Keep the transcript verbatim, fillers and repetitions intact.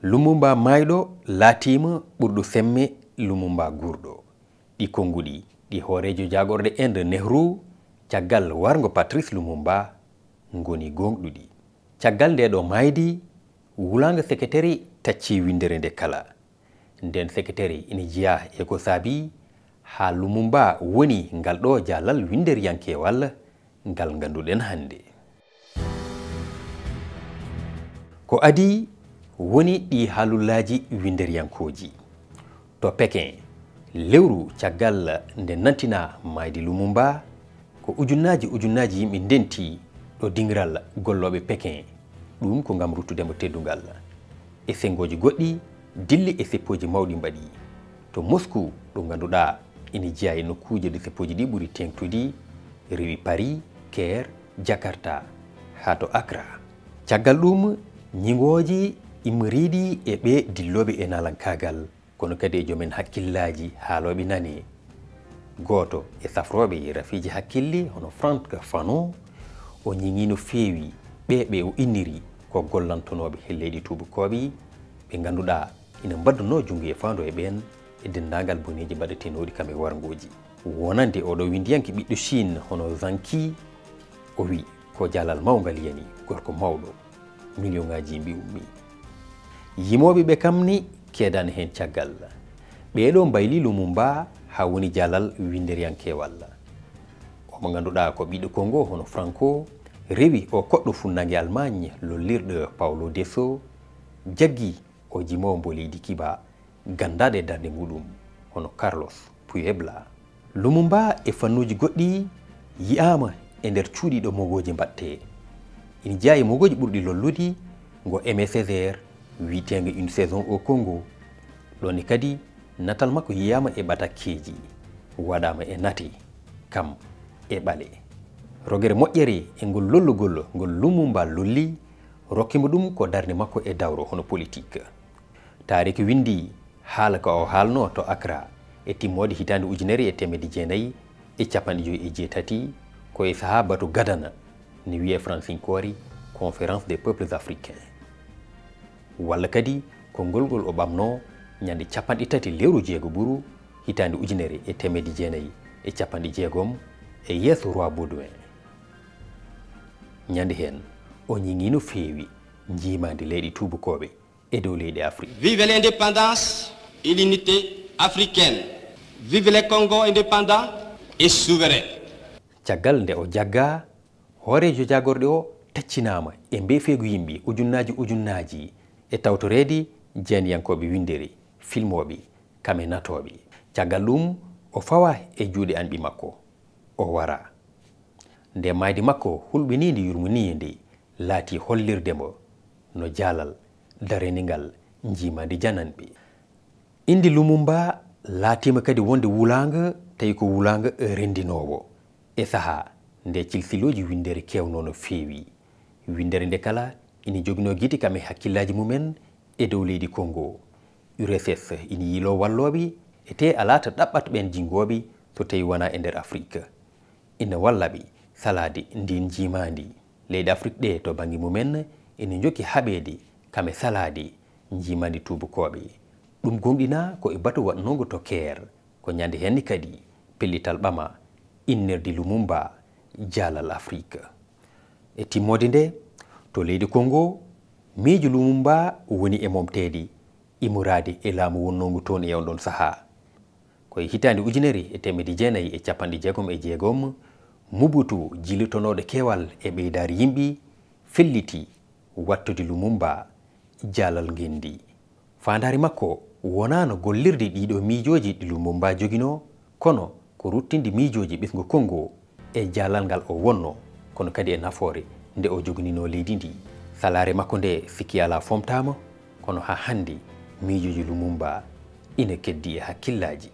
Lumumba maayɗo laatiima ɓurɗo semme Lumumba guurɗo. Ɗi konnguɗi ɗi hooreejo jaagorɗe Inde Nehru caggal warngo Patrice Lumumba ngoni gooŋɗuɗi. Caggal ndee ɗoo maaydi, wulaango seketeri taccii winndere nde kala. Ndeen seketeri ina jeyaa e ko saabii haa Lumumba woni ngal ɗoo jaalal winnderyankeewal ngal ngannduɗen hannde. Ko adii woni ɗii haalullaaji winnderyankooji. To Pekin, lewru caggal nde nantinaa maaydi Lumumba, ko ujunnaaji ujunnaaji yimɓe ndentii ɗo dingiral gollooɓe Pekin, ɗum ko ngam ruttude mo teddungal. E senngooji goɗɗi, dilli e seppooji mawɗi mbaɗi. To Moscou, ɗo ngannduɗaa ina jeyaa e nokkuuje ɗo seppooji ɗi ɓuri teeŋtude, rewi Paris, Caire, Jakarta, haa to Accra. Caggal ɗum, ñiŋooji immoriiɗi e ɓee dillooɓe e naalankaagal, kono kadi e joom en hakkillaaji haalooɓe nane. Gooto e safrooɓe rafiiji hakkille, hono Franck Fanon, o ñiŋii no feewi ɓee ɓe o inniri ko gollantonooɓe he leyɗe tuubakooɓe, ɓe ngannduɗaa ina mbaddunoo junngo e faandu e ɓeen e denndaangal boneeji mbaɗeteenooɗi kam e warngooji. Wonande oɗo winndiyanke ɓiɗɗo Chine hono Zhang Qi, o wi ko jaalal mawngal yani gorko mawɗo, miliyoŋaaji yimɓe ummii. Yimooɓe ɓe kam ni keedaani heen caggal. Ɓee ɗoo mbaylii Lumumba haa woni jaalal winnderyankeewal. Omo ngannduɗaa ko ɓiɗɗo Congo hono Franco, rewi o koɗɗo funnaange Allemagne lollirɗo Paulo Desso, jaggi o jimoowo mbo leydi Cuba, ganndaaɗo e darnde muɗum, hono Carlos Puebla. Lumumba e fannuuji goɗɗi yi'aama e nder cuuɗi ɗo mogooji mbaɗtee. Ina jeyaa e mogooji ɓurɗi lollude ngo Aimé Césaire, wiyeteengo Une saison au Congo. Ɗoon ne kadi, natal makko yi'aama e ɓatakkeeji, waɗaama e nate, kam e ɓale. Rogere moƴƴere e ngol lollugol ngol Lumumba lolli, rokki mo ɗum ko darnde makko e dawro hono politik. Taariik winndi haala ka o haalnoo to Accra e timmoode hitaande ujunere e teemedde jeenayi e cappanɗe joyi e jeetati, ko e sahaa batu gadana, ne wiyee fransinkoore Conférence des peuples africains. Walla kadi konngol ngol o ɓamnoo ñande cappanɗe tati lewru jeego ɓuru hitaande ujunere e teemedde jeenayi e cappanɗe jeegom e yeeso roi Baudouin. Ñande heen, o ñiŋii no feewi njiimaandi leyɗe tuubakooɓe e dow leyɗe Afrik. Vive l'indépendance et l'unité africaine. Vive le Congo indépendant et souverain. Caggal nde o jaggaa, hooreejo jaagorɗe o taccinaama e mbeefeegu yimɓe ujunnaaji ujunnaaji e tawtoreede jeenyankooɓe winndere, filmooɓe, kam e natooɓe. Caggal ɗum, o fawaa e juuɗe anɓi makko. O waraa. Nde maayde makko hulɓiniinde yurminiinde laatii hollirde mo no jaalal daraniingal njiimaandi jananɓe. Innde Lumumba laatiima kadi wonde wulaango, tawi ko wulaango renndinoowo. E sahaa nde cilsilooji winndere keewnoo no feewi, winndere nde kala ina joginoo gite kam e hakkillaaji mum en e dow leydi Congo. U R S S ina yiiloo wallooɓe, e tee alaa to ɗaɓɓata ɓeen jinngooɓe so tawii wonaa e nder Afrik. Ina walla ɓe salaade ndiin njiimaandi. Leyɗe Afrik ɗee to bannge mum en ina njokki haɓeede kam e salaade njiimaandi tuubakooɓe. Ɗum goongɗinaa ko e batu waɗnoongo to Caire, ko ñande heen ne kadi pellital ɓama innirde Lumumba jaalal Afrik. E timmoode nde, to leydi Congo, miijo Lumumba woni e momteede, immoraaɗo e laamu wonnoongu toon e oon ɗoon sahaa. Ko e hitaande ujunere e teemedde jeenayi e cappanɗe jeegom e jeegom, Mobutu, jillitonooɗo keewal e ɓeydaari yimɓe, felliti waɗtude Lumumba jaalal ngenndi. Faandaare makko wonaano gollirde ɗiiɗoo miijooji ɗi Lumumba joginoo, kono ko ruttinde miijooji ɓesngu Congo e jaalal ngal o wonnoo, kono kadi e nafoore nde o jogininoo leydi ndi. Salaare makko nde sikki alaa fomtaama, kono haa hannde miijooji Lumumba ina keddii e hakkillaaji.